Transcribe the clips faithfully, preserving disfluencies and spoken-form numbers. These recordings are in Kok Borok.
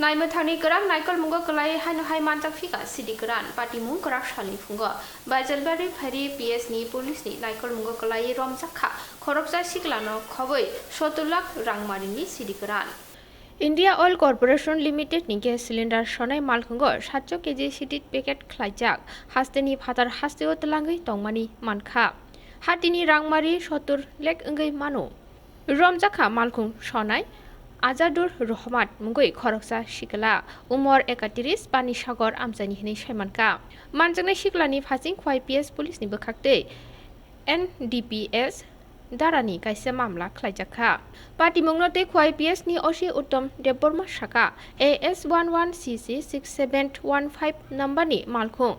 Naimwthangni kwrak naikolmungo kwlaiwi haino hai manjak phika C D kwran. Patimung kwrak salni phungo Baijalbari Phari P S ni police ni naikolmungo kwlaiwi romjak kha khoroksa siklano khobwi sottor lakh rangmarini C D kwran. India Oil Corporation Limited ni gas cylinder sonai malkhungo satso K G seeded packet khlaijak, hasteni phatar hasteo twlangwi tongmani mankha. Hatini rangmari sottor lakh wngwi mano. Romjakha malkhung sonai Azadur Rohman mungwi khoroksa sikla, umor ekatris, Panisagar amchaini hinwi saimankha. Manjaknai siklani phasing Khwai P S police ni bwkhaktwi N D P S darani kaisa mamla khlaijakha. Patimungno tei Khwai P S ni O C Uttom Debbarma sakha, A S one one C C six seven one five number ni malkhung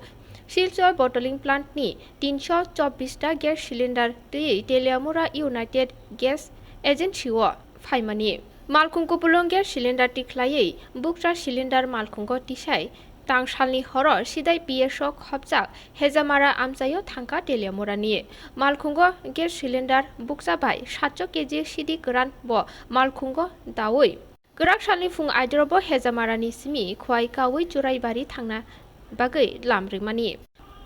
Silchar bottling plant ni tinso chobbish ta gas cylinder twiwi Teliamura United Gas Agency o phaimani. Malkhung kupulung gas cylinder tikhlaiwi bukcha cylinder malkhungo tisai tang salni horo sidai P S o khopjak Hejamara amchaio thangkha Teliamurani. Malkhungo gas cylinder bukcha bai satso K G seeded kwran bo malkhungo dawi. Kwrak salni phung aidrobo Hejamarani simi Khwai kawi Churaibari thangna bagwi lam rimani.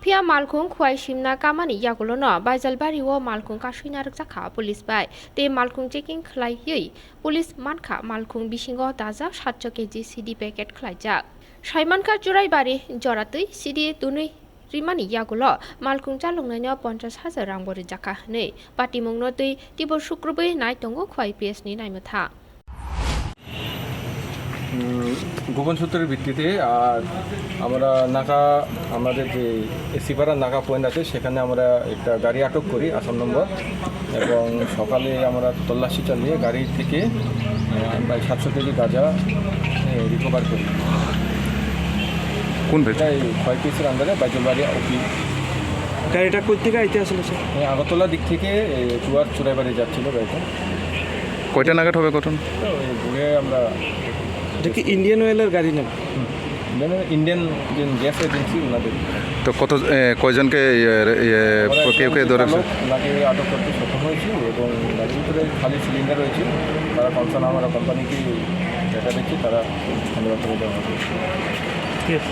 Phiya malkhung Khwai simna kamani yagulono Baijalbari o malkhung kasui narwkjakha police bai. Tei malkhung checking khlaiwi police mankha malkhung bisingo dajak satso K G seeded packet khlaijak. Saimankha Churaibari joratwi seeded twnwi rimani yagulo malkhung chaloknaino ponchash hajar rangbo rijakha hwnwi patimungno twi tibor sukrubwi nai tongo Khwai P S ni naimwthang. উম, গোপন সূত্রের ভিত্তিতে, আর আমরা নাকা, আমাদের যে এসিপাড়া নাকা পয়েন্ট আছে, সেখানে আমরা একটা গাড়ি আটক করি, আসাম নম্বর, এবং সকালে আমরা তল্লাশি চালিয়ে গাড়ি থেকে, আহ, প্রায় সাতশো কেজি গাঁজা, এ, রিকভার করি। কোন ভেহিকল? এটা এই ছয় পিসের আন্ডারে বাইজলবাড়ি ওপি। গাড়িটা কই থেকে আইতে আসলে, স্যার? এই আগরতলা দিক থেকে, এ, টুয়ার্ড চুরাইবাড়ি যাচ্ছিল গাড়িটা। কয়টা নাগাদ হবে ঘটনা? তো এই ঘুরে আমরা এটা কি ইন্ডিয়ান অয়েলের গাড়ি নাকি? হুম। ইন্ডিয়ান, ইন্ডিয়ান যে গ্যাস এজেন্সি ওনাদের। তো কত, এ, কয়জনকে, ইয়ে, ইয়ে, আমরা কেউ কেউ একজন ধরেছে? চালক ওনাকে আটক করতে সক্ষম হয়েছি এবং গাড়ির ভিতরে খালি সিলিন্ডার রয়েছে। তারা কনসার্ন আমরা কোম্পানিকে ডেটা দিচ্ছি, তারা আমাদের অথরিটি দেওয়া হবে। ঠিক আছে।